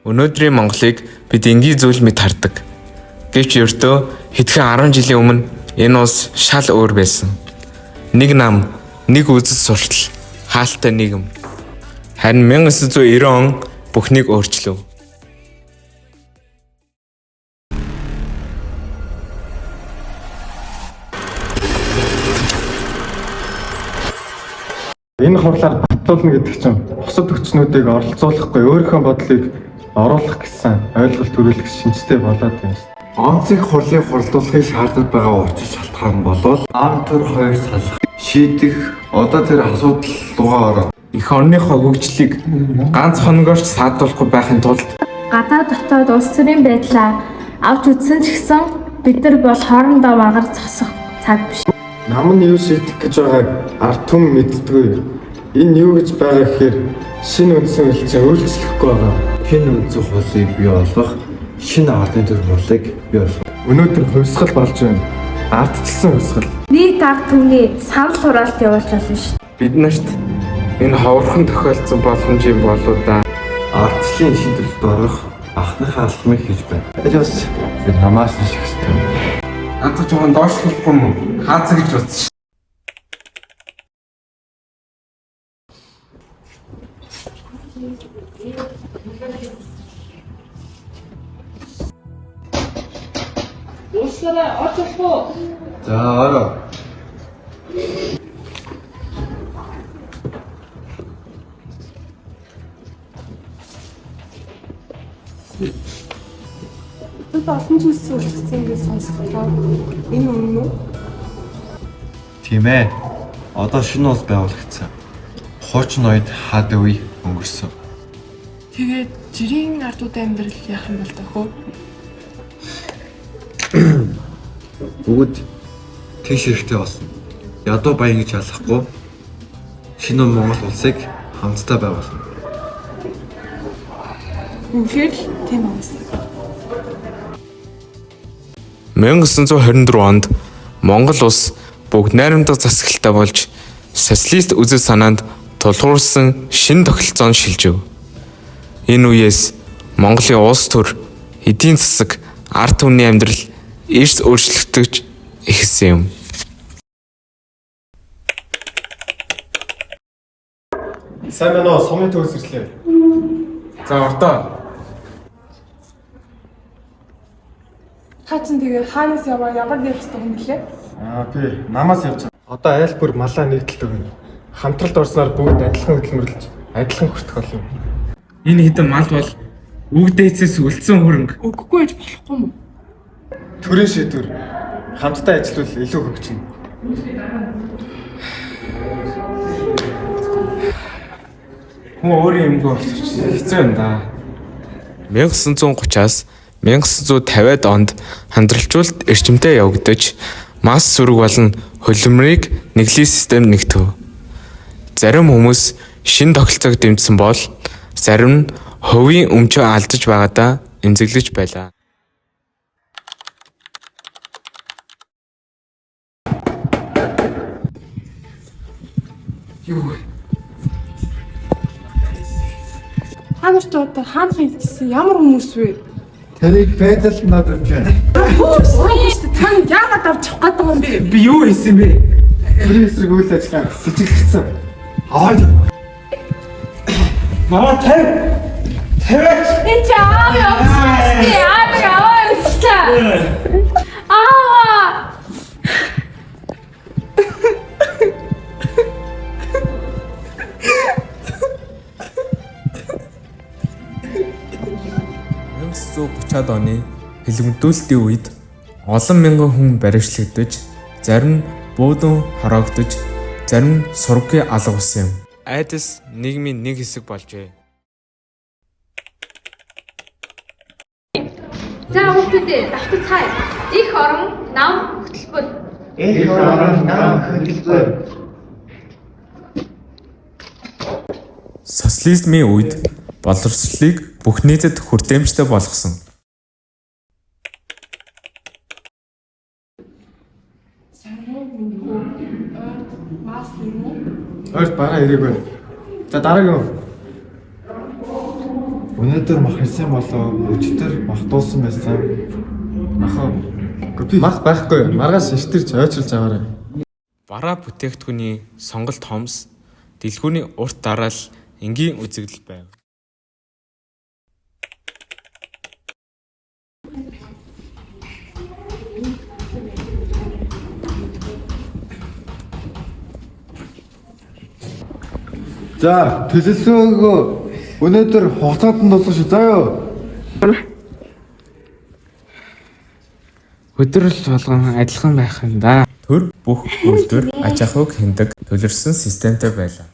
Өнөөдрийн Монголыг бид энгийн зүйл мэт хардаг. Гэвч ердөө хэдхэн 10 жилийн өмнө энэ улс шал өөр байсан. Нэг нам, нэг үзэл суртал, хаалтай нийгэм. Харин 1990 он бүхнийг өөрчлөв. Энэ хурлаар батлуулна гэдэг чинь бусад хүчнүүдийг оролцуулахгүй өөрийнхөө бодлыг оруулах гэсэн ойлголт төрүүлэх шинжтэй болоод байна шүү дээ. Онцыг хурлыг хуралдуулахыг шаардаад байгаа учир шалтгаан болвол ам төр хоёр салах шийдэх одоо тэр асуудал руугаа ороод Эх орныхоо хөгжлийг ганц хоногоор ч саадуулахгүй байхын тулд Гадаа дотоод улс төрийн байдлаа авч үзсэн ч гэсэн бид нар бол хоорондоо мангар зогсох цаг биш. Нам нь юу шийдэх гэж байгааг ард түмэн мэддэггүй. Энэ юу гэж байгаа гэхээр шинэ үндсэн хууль чинь өөрчлөхгүй байгаа. шинэ үндсэн хуулийг бий болгох шинэ ардын төр хурлыг бий болгох. Өнөөдөр хувьсгал болж байна. Ардчилсан хувьсгал. Нийт ард түмний санал хураалт явуулж болно шүү. бид нарт энэ ховорхон тохиолдсон боломжийн болоо да. Ардчлалын шинэ төлөвт орох анхныхаа алхмыг хийж байна. Тэр бас тэр намаас нь шиг хэрэгтэй. Надад жоохон доошлохгүй юм уу? Хаацаа гэж бодсон. Уучлаарай, орж болох уу? За ороо. Бид олон зүйлс өөрчлөгдсөн гэж сонсголоо. Энэ үнэн үү? Тийм ээ. Одоо шинэ улс байгуулагдсан. Хуучин ноёд хаад үе өнгөрсөн. Тэгээд жирийн ардуудын амьдрал яах юм бол тохөө? Бүгд тийш хэрэгтэй болно. Ядуу баян гэж ялахгүй шинэ Монгол улсыг хамтдаа байгуулна. Үнэхээр л тийм аавсан. 1924 онд Монгол улс бүгд найрамдах засаглалтай болж социалист үзэл санаанд тулгуурсан шинэ тогтолцоонд шилжив. Энэ үеэс Монголын улс төр, эдийн засаг, ард түмний амьдрал эрс өөрчлөгдөж эхэлсэн юм. Сайн байна уу? Сумын төвөөс ирлээ. За ордоо. Та чинь тэгээ хаанаас яваа ямар нэр ёстой хүн блэ? Аа би намаас явж байгаа. Одоо айл бүр малаа нэгдэлт өгнө. Хамтралд орсноор бүгд адилхан хөдөлмөрлөж, адилхан хүртэх болно. Энэ хэдэн мал бол үг дээдсээс үлдсэн хөрөнгө. Өгөхгүй гэж болохгүй юм уу? Төрийн шийдвэр хамтдаа ажиллавал илүү хөгжинэ. Хүн өөрийн юмгүй болчих хэцүү юм да. 1930-аас 1950-ад онд хандралжуулалт эрчимтэй явагдаж, масс сүрэг болон хөлбөмбөрийг нэглийн системд нэгтгэв. Зарим хүмүүс шинэ тогтолцоог дэмжсэн бол зарим нь хувийн өмчөө алдаж байгаадаа эмзэглэж байлаа. Та нар ч одоо хаанхын хэлсэн ямар хүмүүс вэ? Тэрийг байдал надад байна. Уран шүү дээ. Та нар яагаад авч явах гээд байгаа юм бэ? Би юу хийсэн бэ? Төрийн эсрэг үйл ажиллагаа сэжиглэгдсэн. Аа Маа тавь. Тавиач. Энэ чи аав явуулсан шүү дээ. Аав аваа явуулсан. Аава. ад оны хэлбэнтүүлэлтийн үед олон мянган хүн баривчлагдаж, зарим нь буудан хороогдож, зарим нь сургагын алга болсон юм. Айдас нийгмийн нэг хэсэг болжээ. За хүүхдүүдээ давтацгаая. Их орон нам хөтөлбөр. Их орон нам хөтөлбөр. Социализмын үед боловсролыг бүх нийтэд хүртээмжтэй болгосон. Сайн уу? Минь үү? Ойд мас юм уу? Ойрт бараа ирээгүй. За дараагийн хүн. Өнөөдөр мах ирсэн болоо өчигдөр мах дуусан байсан. Махаа. Мах байхгүй. Маргааш иштэрч ойчилж аваарай. Бараа бүтээгдэхүүний сонголт хомс, дэлгүүрний урт дараал энгийн үзэгдэл байв. За, төлөлөөгөө өнөөдөр хугацаанд нь дуусгах шүү. За юу? Өдөр болгон адилхан байх юм да. Төр бүх үйлдвэр аж ахуйг хэмдэг төлөрсөн системтэй байлаа.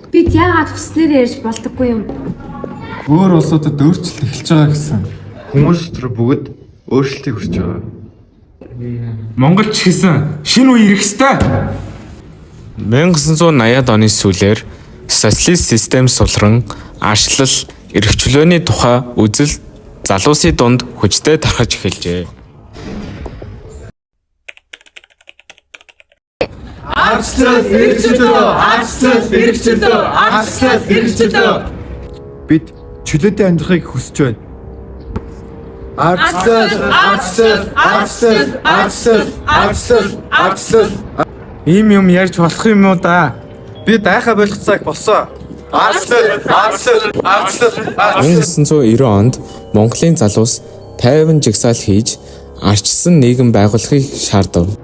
Бид яагаад хүснээр ярьж болдоггүй юм? Өөр улсуудад өөрчлөлт эхэлж байгаа гэсэн. Хүмүүс дотор бүгд өөрчлөлтийг хүсэж байгаа. Монгол ч гэсэн шинэ үе ирэх ёстой. 1980-ад оны сүүлээр социалист систем сулран арчлал, эрх чөлөөний тухай үзэл залуусын дунд хүчтэй тархаж эхэлжээ. Арчлал эрхчлөө, арчлал эрхчлөө, арчлал эрхчлөө. Бид чөлөөтэй амьдрахыг хүсэж байна. Арчлал, арчлал, арчлал, арчлал, арчлал, арчлал. Ийм юм ярьж болох юм уу да? Би дайхаа болох цаг болсон. Арчлал, арчлал, арчлал, арчлал. 1990 онд Монголын залуус 50 жагсаал хийж арчсан нийгэм байгуулахыг шаардав.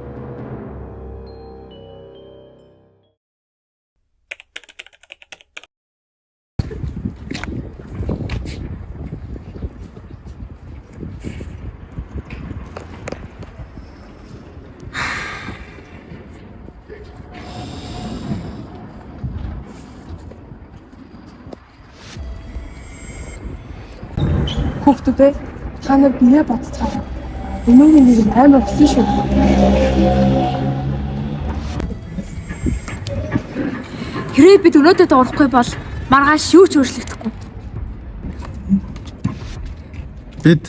Хүүхдүүдээ та нар бие бодцгаая. Өнөөгийн нийгэм амар болсон шүү. Хэрвээ бид өнөөдөр дуурахгүй бол маргааш юу ч өөрчлөгдөхгүй. Бид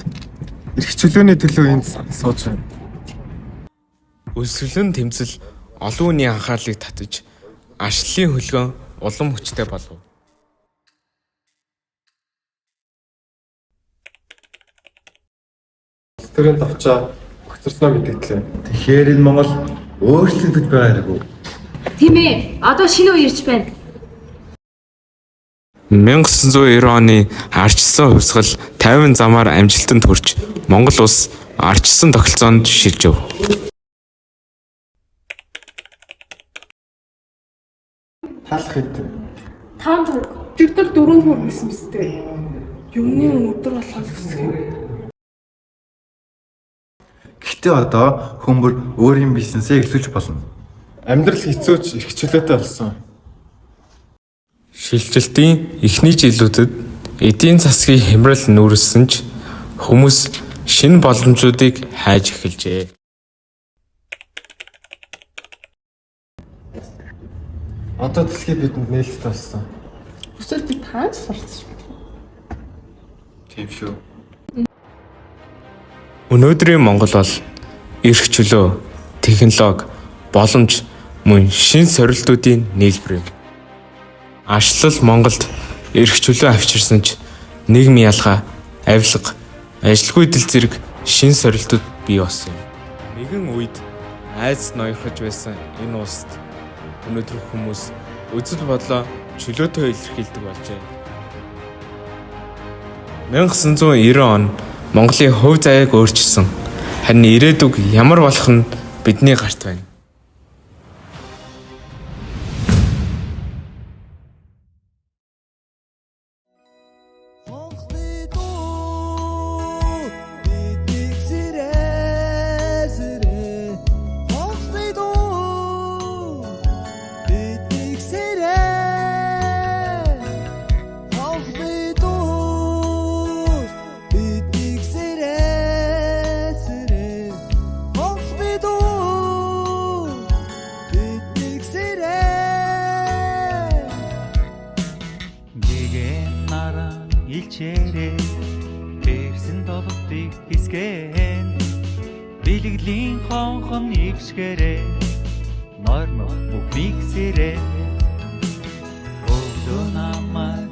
эрх чөлөөний төлөө энд сууж байна. Өсвөлэн тэмцэл олон хүний анхаарлыг татаж арчлалын хөлгөн улам хүчтэй болов. Улс төрийн товчоо огцорсноо мэдгдлээ. Тэгэхээр энэ Монгол өөрчлөгдөж байгаа хэрэг үү? Тийм ээ. Одоо шинэ үе ирж байна. 1990 оны арчилсан хувьсгал 50 замаар амжилтанд хүрч Монгол улс арчилсан тогтолцоонд шилжив. Талх хэд. 5 төгрөг. Өчигдөр 4 төгрөг гэсэн мэт. Юмны өдөр болохоор өсөх юм. Гэхдээ одоо хүн бүр өөрийн бизнесээ эхлүүлж болно. Амьдрал хэцүүч эрх чөлөөтэй болсон. Шилжилтийн эхний жилүүдэд эдийн засгийн хямрал нүүрлсэн ч хүмүүс шинэ боломжуудыг хайж эхэлжээ. Одоо дэлхий бидэнд нээлттэй болсон. Хүсвэл бид тааж сурцсан шүү. Тийм шүү. Өнөөдрийн Монгол бол эрх чөлөө, технологи, боломж мөн шин сорилтуудын нийлбэр юм. Арчлал Монголд эрх чөлөө авчирсан ч нийгмийн ялгаа, авилга, ажилгүй дэл зэрэг шин сорилтууд бий болсон юм. Нэгэн үед айц ноёрхож байсан энэ улсад өнөөдөр хүмүүс үзэл бодлоо чөлөөтэй илэрхийлдэг болжээ. 1990 он Монголын хувь заяаг өөрчилсөн. Харин ирээдүг ямар болох нь бидний гарт байна. Монголын дуу биднийг зэрэсэрэ Монголын дуу биднийг сэрэ Монголын дуу биднийг зэрэсэрэ Монголын дуу биднийг сэрэ Гэгэн наран илчээрээ Тэрсэн долдыг хэсгэн Бэлгэлийн хонхон ившгэрээ, нойрмог бүх миксэрээ. Өглөө намайг